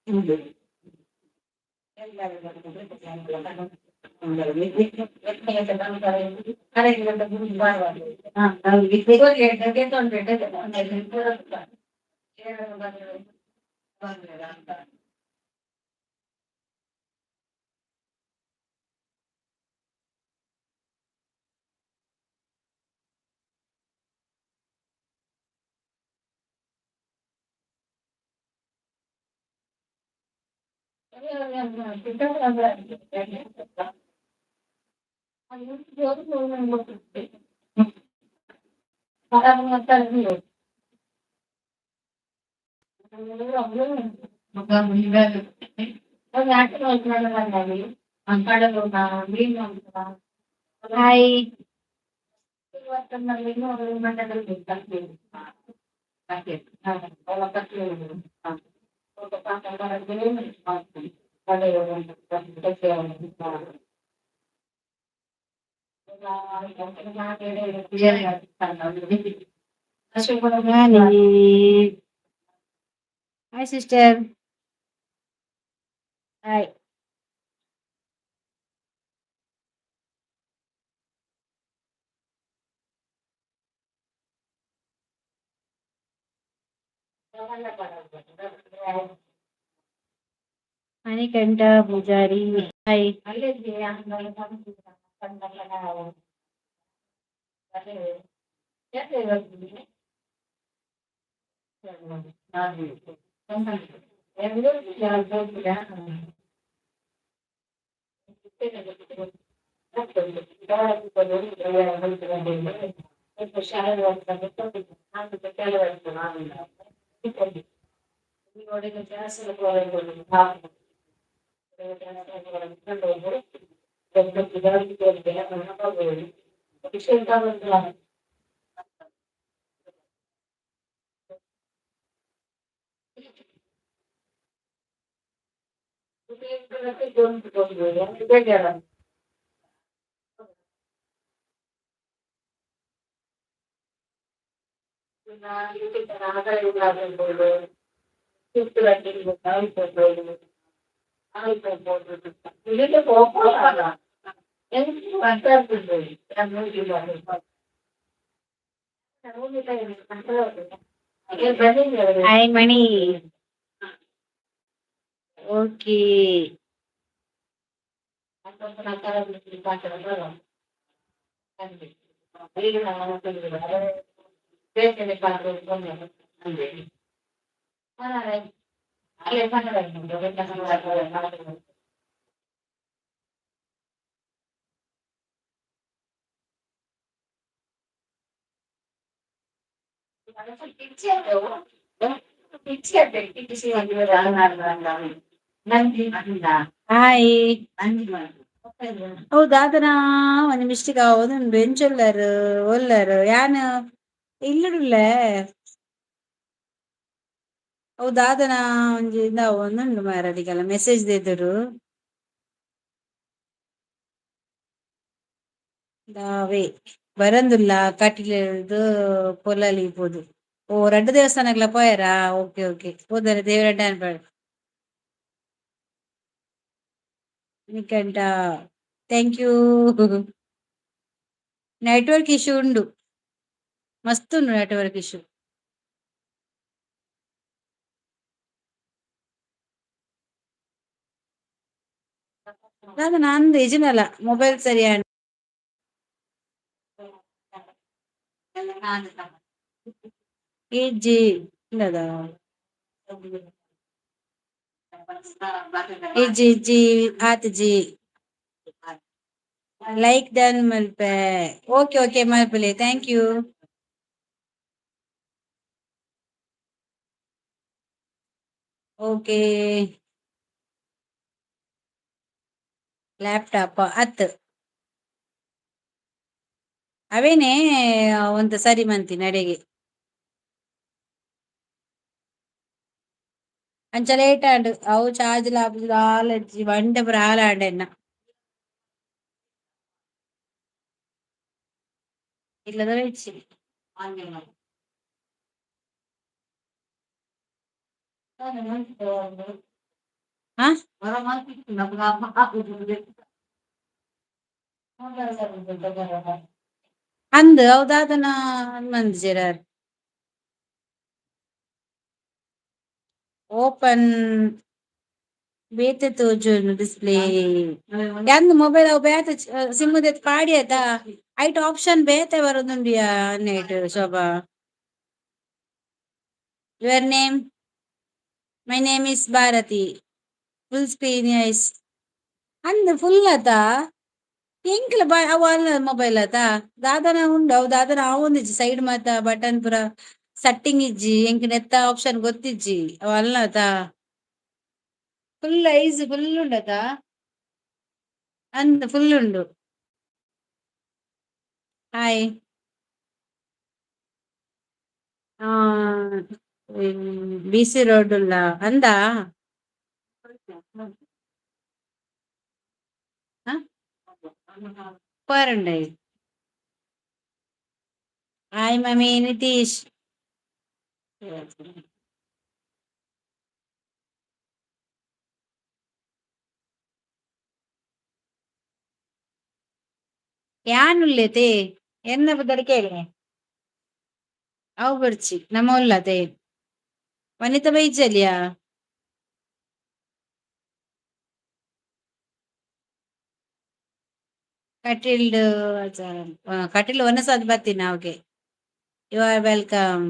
Hi. Hi sister. Hi. Manikanta Pujari. Hi. Hi Mani. Okay. Hi. ಹೌದು, ಒಂಜಿ mistake ಆವೊಂದುಂಡು. ಎಂಚೊಲ್ಲರ್ ಒಲ್ಲರ್ ಯಾನ್ ಇಲ್ಲುಡುಲ್ಲೆ. ಅವು ದಾದನ ಒಂಜಿ ಇಂದಾವೊಂದುಂಡು ಮಾರ್ರೆ ಮೆಸೇಜ್ ದೆದುರು. ದಾವೆ ಬರಂದುಲ್ಲ ಕಟಿಲೆರ್ದ್ ಪೊಲಲಿ ಪೋದು. ಓ ರಡ್ಡ್ ದೇವಸ್ಥಾನಗ್ಲ ಪೋಯರಾ? ಓಕೆ ಓಕೆ, ಪೋದರೆ ದೇವೆರೆಡ್ಡೆ ಅನ್ಪಡ್. Manikanta, thank you. Network issue ಉಂಡು, ಮಸ್ತ್ ಉಂಡು ನೆಟ್ವರ್ಕ್ ಇಶ್ಯೂ. ದಾದನ ಅಂದ್ ಇಜಿನಲ ಮೊಬೈಲ್ ಸರಿಯಾನ್. ಇಜ್ಜಿ ಇಲ್ಲದ ಇಜ್ಜಿ ಇಜ್ಜಿ ಆತಿಜಿ. ಲೈಕ್ ಡನ್ ಮಲ್ಪೆ. ಓಕೆ ಓಕೆ, ಮಲ್ಪಲೆ. Thank you. Okay, laptop ಅತ್ ಅವೇನೇ ಒಂತ ಸರಿ ಮಂತಿ ನಡೆಗೆ. ಅಂಚ ಲೇಟ್ ಆಂಡ್. ಅವು ಚಾರ್ಜ್ ಲಾಪುಜಿ ದಾಲ ಇಜ್ಜಿ, ಬಂಡೆ ಪೂರ ಹಾಲಾಂಡ್ ಎನ್ನ. ಇಲ್ಲದ ಇಜ್ಜಿ. ಹಾ? ಅಂದ್ ಅವು ದಾದನ ಮಂಜೆರ್. ಓಪನ್ ಬೇತೆ ತೋಜುಂಡು ಡಿಸ್ಪ್ಲೇ. ಯಾನ್ ಮೊಬೈಲ್ ಅವು ಬೇತೆ ಸಿಮ್ ದೆತ್ತ್ ಪಾಡಿಯತ ಐಟ್ ಆಪ್ಷನ್ ಬೇತೆ ಬರೊಂದುಂಡಿಯಾ net Shobha. Your name? My name is Bharathi. Full screen, yes. ಅಂದ್ ಫುಲ್ ಅತ ಎಂಕ್ಲ ಬ ಅವು ಅಲ್ಲ ಮೊಬೈಲ್ ಅತ ದಾದನ ಉಂಡು ಅವು ದಾದನ ಆವೊಂದಿಜ್ಜಿ ಸೈಡ್ ಮಾತ ಬಟನ್ ಪೂರ ಸೆಟ್ಟಿಂಗ್ ಇಜ್ಜಿ ಎಂಕ್ ನೆತ್ತ ಆಪ್ಷನ್ ಗೊತ್ತಿಜ್ಜಿ ಅವು ಅಲ್ಲ ಅತ. ಫುಲ್ ಐಸ್ ಫುಲ್ ಉಂಡತ. ಅಂದ್ ಫುಲ್ ಉಂಡು. ಹಾಯ್. ಬಿ ಸಿ ರೋಡ್ ಉಲ್ಲ ಅಂದಾ? ಪೋರುಂಡೈ. Hi mummy Nitish. ಯಾನ್ ಉಲ್ಲೆತೆ ಎನ್ನ ಪುದರ್ ಕೇಲೆ. ಅವು ಬೊರ್ಚಿ ನಮ ಉಲ್ಲತೆ. ವನಿತಾ ಬೈಜಲಿಯಾ? ಕಟೀಲ್ಡ್ ಕಟೀಲ್ ವನಸಾದ್ ಬತ್ತಿನ okay. You are welcome.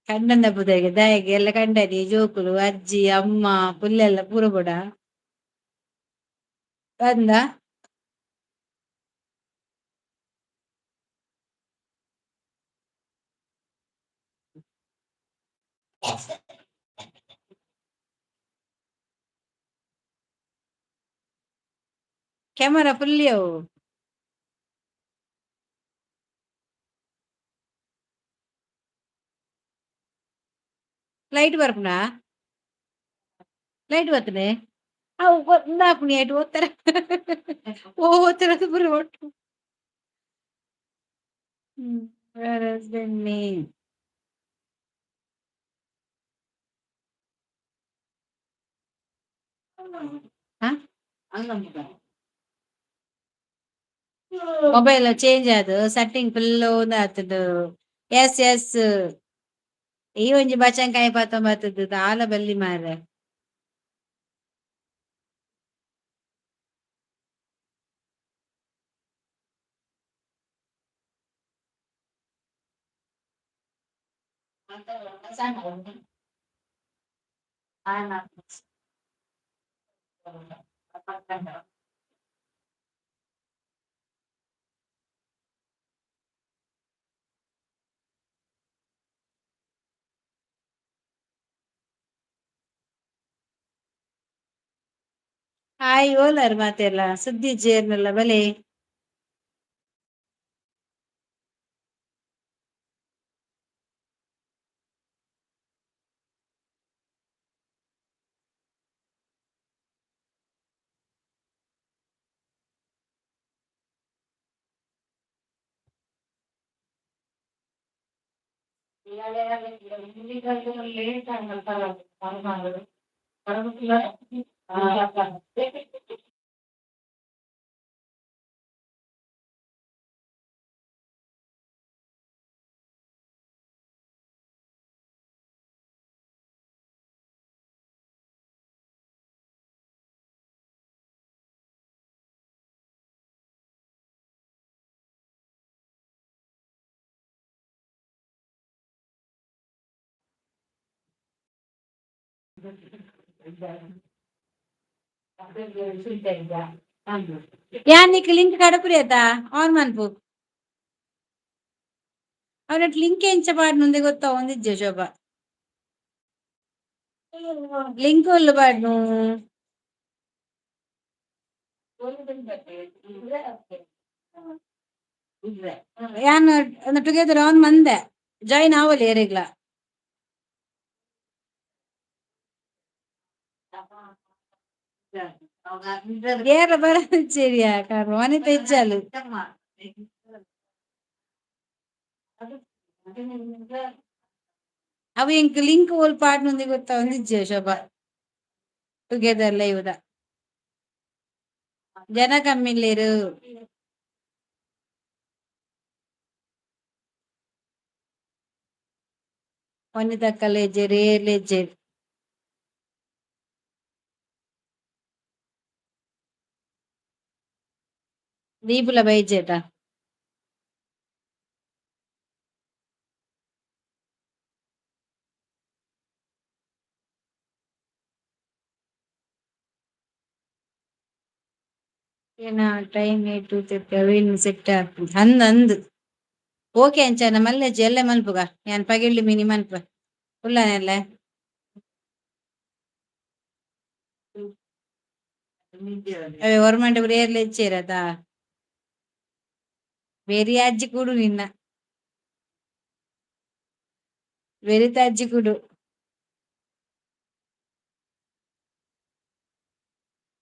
ಕಂಡನ ಪುದರ್ಗೆ ದಾಯೆಗ್ ಎಲ್ಲ ಕಂಡನಿ ಜೋಕುಲು ಅಜ್ಜಿ ಅಮ್ಮ ಪುಲ್ಲೆಲ್ಲ ಪೂರ ಬೋಡ ಬಂದ. ಕ್ಯಾಮರಾ ಫುಲ್ ಅವು. ಲೈಟ್ ಬರ್ಪುನಾ? ಲೈಟ್ ಬರ್ತದೆ ಅವು ಒಂದಾಪುಣಿ ಐಟ್ ಓತ್ತರ ಓ ಓತ್ತರ ಪೂರ ಒಟ್ಟು. Your husband name? ಹಾ, ಮೊಬೈಲ್ ಚೇಂಜ್ ಆದ್ ಸೆಟ್ಟಿಂಗ್ ಫುಲ್ ಆತುಂಡು. ಎಸ್ ಎಸ್, ಈ ಒಂಜಿ ಬಚಂಕಾಯಿ ಪತ್ತೊಂಬತ್ತದು ದಾಲ ಬಲ್ಲಿ ಮಾರ್ರೆ. ಹಾಯ್, ಓಲಾರ್ ಮಾತೆಲ್ಲ ಸುದ್ದಿ ಜೇರ್ನಲ್ಲ ಬಲೆ. ಯಾನ್ ಲಿಂಕ್ ಕಡಪುರಿ ಆತಾ ಆನ್ ಮನ್ಪು. ಅವನಟ್ ಲಿಂಕ್ ಎಂಚ ಪಾಡ್ನು ಗೊತ್ತಾ ಒಂದಿಜ್ಜೆ ಶೋಭಾ. ಲಿಂಕ್ ಒಲ್ಲು ಪಾಡ್ನು? ಯಾನ್ ಟುಗೆದರ್ ಆನ್ ಮಂದೆ ಜಾಯಿನ್ ಆವೊಲಿ ಏರೆಗ್ಲ. ಏರ ಬರೊಂದಿಜ್ಜೆರಿಯಾ ಕಾರಣ ವನಿತ ಇಜ್ಜಲ್. ಅವು ಎಂಕ್ ಲಿಂಕ್ ಒಲ್ಪ ಪಾಡ್ನೊಂದು ಗೊತ್ತಾವೊಂದಿಜ್ಜಿ ಶೋಭಾ. ಟುಗೆದರ್ ಲೈವ್ ದ ಜನ ಕಮ್ಮಿಲ್ಲೇರು. ವನಿತಕ್ಕಲ್ ಇಜ್ಜೆರ್, ಏರ್ಲ ಇಜ್ಜೆರ್. ದೀಪುಲ ಬೈಜೇತ. ಏನ ಟೈಮ್ 2:30 ಅವೇನು ಸೆಟ್ ಆಪುಂಡು ಅಂದ್ ಅಂದ್. ಓಕೆ ಅಂಚನ ಮಲ್ಲೆಜ್ಜಿ ಎಲ್ಲೆ ಮನ್ಪುಗ, ಯಾನ್ ಪಗೆಲ್ಡ್ ಮಿನಿ ಮನ್ಪ ಉಲ್ಲನೆಲ್ಲೆ. ಅವೇ ಒರ್ಮಂಡೆ ಪೂರ ಏರ್ಲ ಇಜ್ಜೆರ್ ಅತ. ಬೆರಿ ಅಜ್ಜಿ ಕುಡು ನಿನ್ನ. ಬೆರಿತ ಅಜ್ಜಿ ಕುಡು.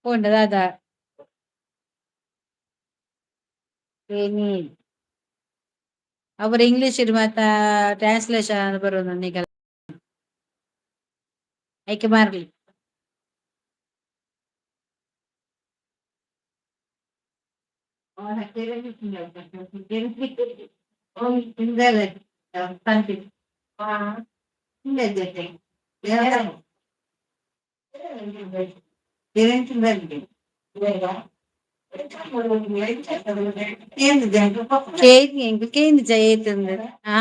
ಪೋಂಡ ದಾದಾ? ಏನಿ ಅವರ ಇಂಗ್ಲಿಷ್ ಮಾತ ಟ್ರಾನ್ಸ್ಲೇಷನ್ ಬರೋದು ನಿಕಲ್ ಐಕೆ ಮಾರ್ಲಿ. ಕೇಂದ್ ಕೇಂದ್ ಜಯೇತಂದು ಆ.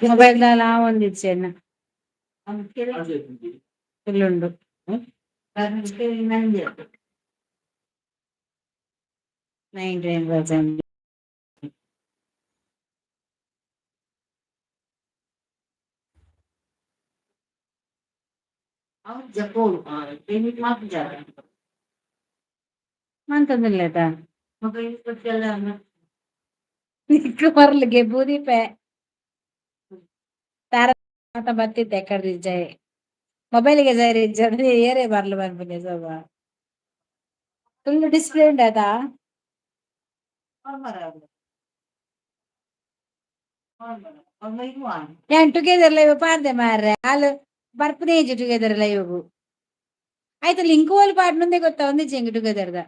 ಮೊಬೈಲ್ ದಾಲ ಆವೊಂದಿಜ್ಜೆನ ಫುಲ್ ಉಂಡು. 99%. ಮಂತೊಂದುಲ್ಲೆತ ನಿಕ್ಕ್ ಮರ್ಲ್ಗೆ ಬೂದಿಪೆ ತಾರ ಮಾತ ಬತ್ತಿತ್ತೆ ಕರ್ದಿಜ್ಜೆ ಮೊಬೈಲ್ಗೆ ಸರಿ ಇಜ್ಜಿ ಏರೇ ಬರ್ಲು ಪನ್ಪುನೆ ಶೋಭಾ. Full display ಉಂಡತಾ? ಯಾನ್ ಟುಗೆದರ್ ಲೈವ್ ಪಾಡ್ದೆ ಮಾರ್ರೆ, ಆಲ್ ಬರ್ಪುನೇ ಇಜ್ಜಿ ಟುಗೆದರ್ ಲೈವ್. ಆಯ್ತು, ಲಿಂಕ್ ಓಲ್ ಪಾಡ್ನಂದೇ ಗೊತ್ತಾವೊಂದಿಜ್ಜಿ ಎಂಕ್ ಟುಗೆದರ್ ದ.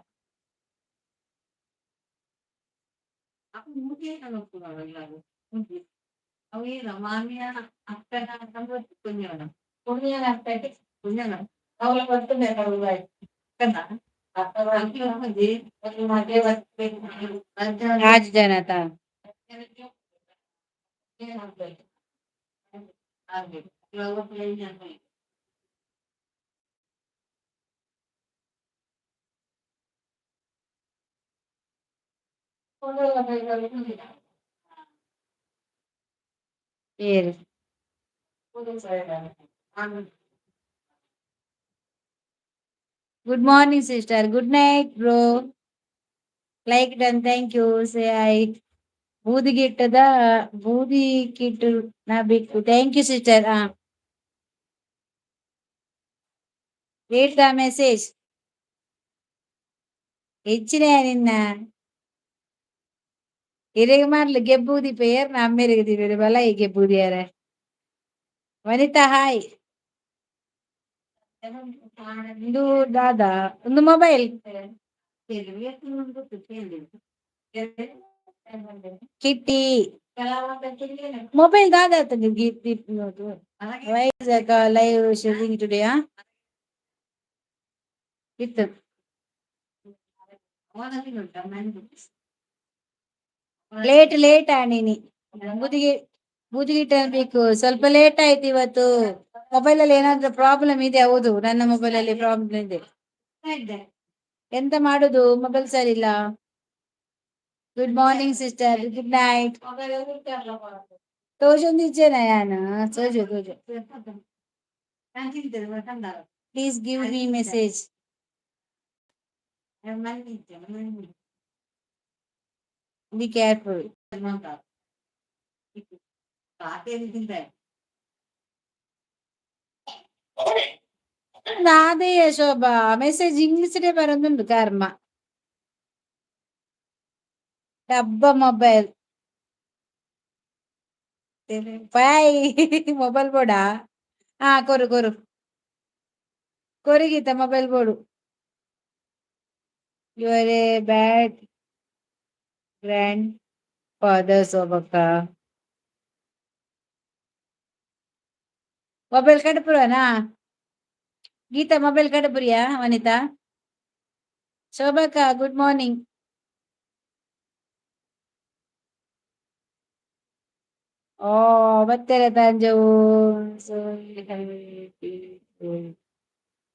ಆಜ್ ಜನತ. ಏರ್? Good morning sister, good night bro. Like done, thank you. Say hi. ಬೂದಿಗಿಟ್ಟದ ಬೂದಿ ಕಿಟ್ಟು ನಾ ಬಿಕ್ಕು. Thank you sister. ಆ read the message. ಹೆಚ್ಚಿನ ನಿನ್ನ ಇರೆಗ್ ಮಾರ್ಲು ಗೆಬ್ಬೂದಿ ಪೇರ್ ನಮ್ಮೆರೆಗ್ ದಿವೇರು ಬಲ ಈ ಗೆಬ್ಬೂದಿಯಾರ. ವನಿತಾ ಹಾಯ್. ಇದು ದಾದಾ ಒಂದು ಮೊಬೈಲ್ ಕಿಟ್ಟಿ ಮೊಬೈಲ್ ದಾದಾ. ಲೈವ್ ಶೂಟಿಂಗ್ ಟುಡೇ ಇತ್ತು. ಲೇಟ್ ಲೇಟ್ ಆಣಿನಿ ಬೂದಿಗೆ ಬೂದಿಗಿಟ್ಟ ಬೇಕು. ಸ್ವಲ್ಪ ಲೇಟ್ ಆಯ್ತು ಇವತ್ತು. ಮೊಬೈಲ್ ಅಲ್ಲಿ ಏನಾದ್ರೂ ಪ್ರಾಬ್ಲಮ್ ಇದೆ. ಹೌದು, ನನ್ನ ಮೊಬೈಲ್ ಅಲ್ಲಿ ಪ್ರಾಬ್ಲಮ್ ಇದೆ. ಎಂತ ಮಾಡುದು, ಮೊಬೈಲ್ ಸರಿ ಇಲ್ಲ. Good morning sister, good night. ತೋಜೊಂದಿಜ್ಜೆನ ಯಾನ್ ತೋಜು ತೋಜು. Please give me message. Be careful. ನಾದೇ Shobha, message English day ಬರೋದುಂಡು ಕರ್ಮ. ಡಬ್ಬ ಮೊಬೈಲ್. ಬಾಯ್, ಮೊಬೈಲ್ ಬೋಡ? ಹಾ, ಕೊರು ಕೊರು ಕೊರು ಗೀತ, mobile board. You are a bad grandfather ಶೋಭಕ್ಕ. Mobile ಕಡಪುರನಾ ಗೀತಾ? Mobile ಕಡಪುರಿಯಾ ವನಿತಾ? ಶೋಭಕ್ಕ, good morning. ಓ ಬತ್ತೆರೆ ತಾಂಜವು.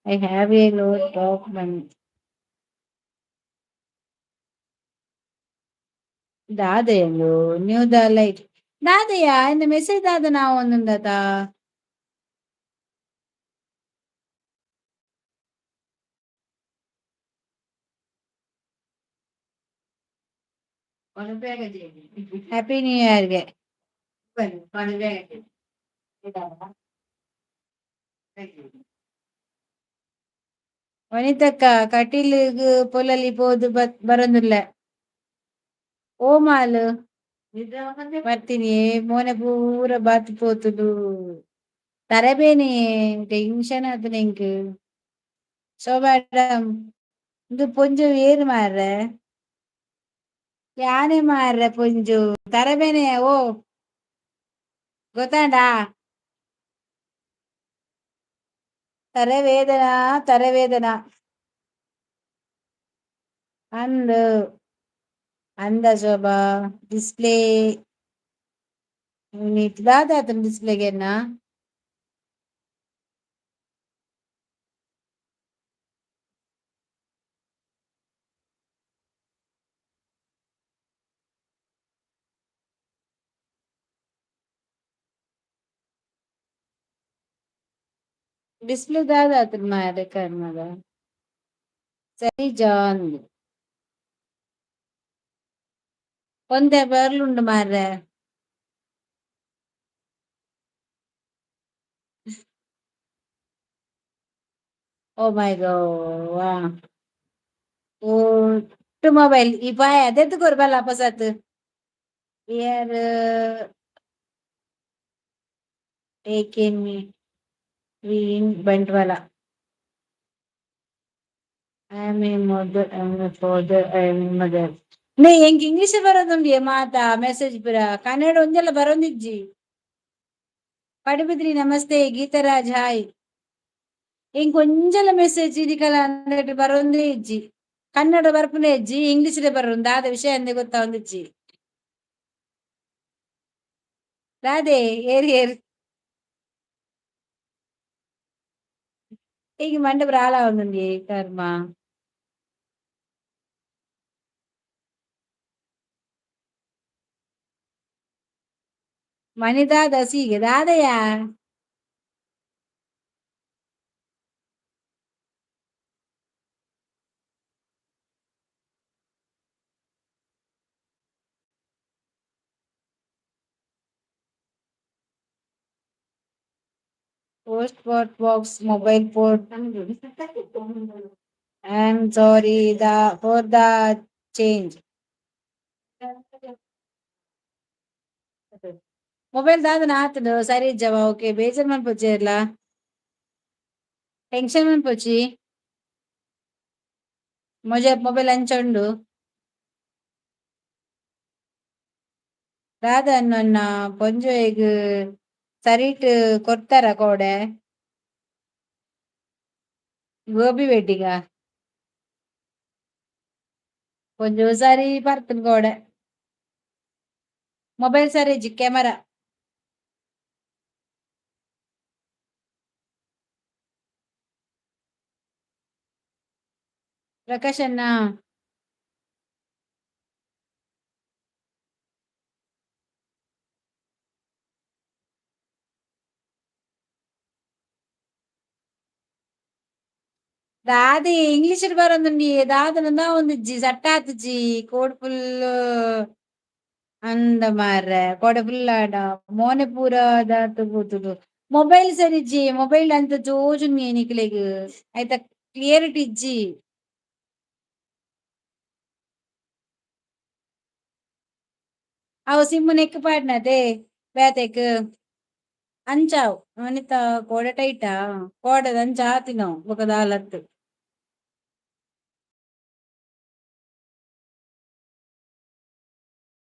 I have a lot of money. ದಾದೆಯಂದು new the light ದಾದೆಯ ಇಂದ ಮೆಸೇಜ್ ದಾದ ನಾವು ಒಂದೊಂದತ. ಹ್ಯಾಪಿ ನ್ಯೂ ಇಯರ್ಗೆ ವನಿತಕ್ಕ, ಕಟೀಲ್ಗ್ ಪೊಲಲಿ ಪೋದು ಬರೊಂದುಲ್ಲೆ. ಓ ಮಾಲ್ ಬರ್ತೀನಿ, ಮೋನೆ ಪೂರ ಬಾತ್ ಪೋತುಂಡು, ತರಬೇನೆ ಟೆನ್ಷನ್ ಆತುಂಡು ಎಂಕ್. ಶೋಭಾ ಮೇಡಮ್, ಇಂದು ಪೊಂಜೊವು ಏರ್ ಮಾರ್ರೆ? ಯಾನೆ ಮಾರ್ರೆ ಪೊಂಜು ತರಬೇನೆ. ಓ ಗೊತ್ತಾಂಡಾ? ತರವೇದನಾ ತರವೇದನಾ ಅಂದ್ ಅಂದ ಶೋಭಾ. ಡಿಸ್ಪ್ಲೇ ಯೂನಿಟ್ ದಾದ ಆತುಂಡು ಡಿಸ್ಪ್ಲೇಗೆನ್ನ? ಡಿಸ್ಪ್ಲೇ ದಾದ ಆತುಂಡು ಮಾರ್ರೆ ಕರ್ಮದ. ಸರಿ ಜಾನ್, ಒಂತೆ ಬರ್ಲುಂಡು ಮಾರ್ರೆ. ಓ ಮೈ ಗಾಡ್, ಒಟ್ಟು ಮೊಬೈಲ್ ಈ ಪಾಯ ಅದೆತ್ತು ಕೊರು ಬಲ್ಲ ಪೊಸತ್. We are taken me we in Bantwal. I am a mother, I am a father, I am a mother. ನೇ ಎಂಕ್ ಇಂಗ್ಲೀಷ್ ಬರೋದುಂಡಿಯೆ ಮಾತಾ ಮೆಸೇಜ್ ಪೂರ, ಕನ್ನಡ ಒಂಜೆಲ್ಲ ಬರೋಂದಿಜ್ಜಿ. ಪಡುಬಿದ್ರಿ ನಮಸ್ತೆ, ಗೀತರಾಜ್ ಹಾಯ್. ಎಂಕ್ ಒಂಜಲ ಮೆಸೇಜ್ ಇದಕ್ಕೆಲ್ಲ ಅಂದಟ್ ಬರೋಂದೇ ಇಜ್ಜಿ. ಕನ್ನಡ ಬರ್ಪುನೇ ಇಜ್ಜಿ, ಇಂಗ್ಲೀಷ್ ಬರೋದು ದಾದ ವಿಷಯ ಅಂದೆ ಗೊತ್ತಾವೊಂದಿಜ್ಜಿ. ರಾಧೆ ಏರ್ ಏರ್ ಈಗ ಮಂಡಪ ರಾಲ ಒಂದುಂಡಿ ಕರ್ಮ. ಮನಿದಾದ ಸೀಗೆ ದಾದಯ? Post port box mobile port. I am sorry the for the change. Mobile ದಾದನ ಆತುಂಡು ಸರಿ ಇಜ್ಜವ? ಓಕೆ, ಬೇಜಾರ್ ಮನ್ಪೊಚ್ಚಿ, ಟೆನ್ಷನ್ ಮನ್ಪೊಚ್ಚಿ. ಮೊಜೆ ಮೊಬೈಲ್ ಅಂಚ ಉಂಡು. ದಾದ ಅನ್ನೊನ್ನ ಪೊಂಜೋವೆಗ್ ಸರಿಟ್ ಕೊರ್ತಾರ ಕೋಡೆ? ಗೋಬಿ ವೆಡ್ಡಿಂಗ ಪೊಂಜೋವು ಸರಿ ಪರ್ತುಂಡು ಕೋಡೆ. ಮೊಬೈಲ್ ಸರಿ ಇಜ್ಜಿ, ಕ್ಯಾಮರಾ. ಪ್ರಕಾಶ್ ಅಣ್ಣ. ದಾದೆ ಇಂಗ್ಲೀಷ್ ಬರೊಂದುಂಡಿ ದಾದನ ಒಂದಿಜ್ಜಿ ಸಟ್ಟ ಆತುಜಿ ಕೋಡ್ ಫುಲ್. ಅಂದ ಮಾರ್ರೆ ಕೋಡೆ ಫುಲ್ ಆಡ ಮೋನೆ ಪೂರ ದಾತ್ ಪೋತುಂಡು. ಮೊಬೈಲ್ ಸರಿಜ್ಜಿ, ಮೊಬೈಲ್ ಅಂತ ತೋಜುನಿ ನಿಕ್ಲೆಗ್, ಐತ ಕ್ಲಿಯರಿಟಿ ಇಜ್ಜಿ. ಅವು ಸಿಮ್ ನೆಕ್ ಪಾಡ್ನತೆ ಬೇತೆಕ್ ಅಂಚಾವ್ ವನಿತ ಕೋಡೆ ಟೈಟಾ ಕೋಡೆದ ಅಂಚ ಆತಿನವು ಬೊಕ ದಾಲತ್ತ್.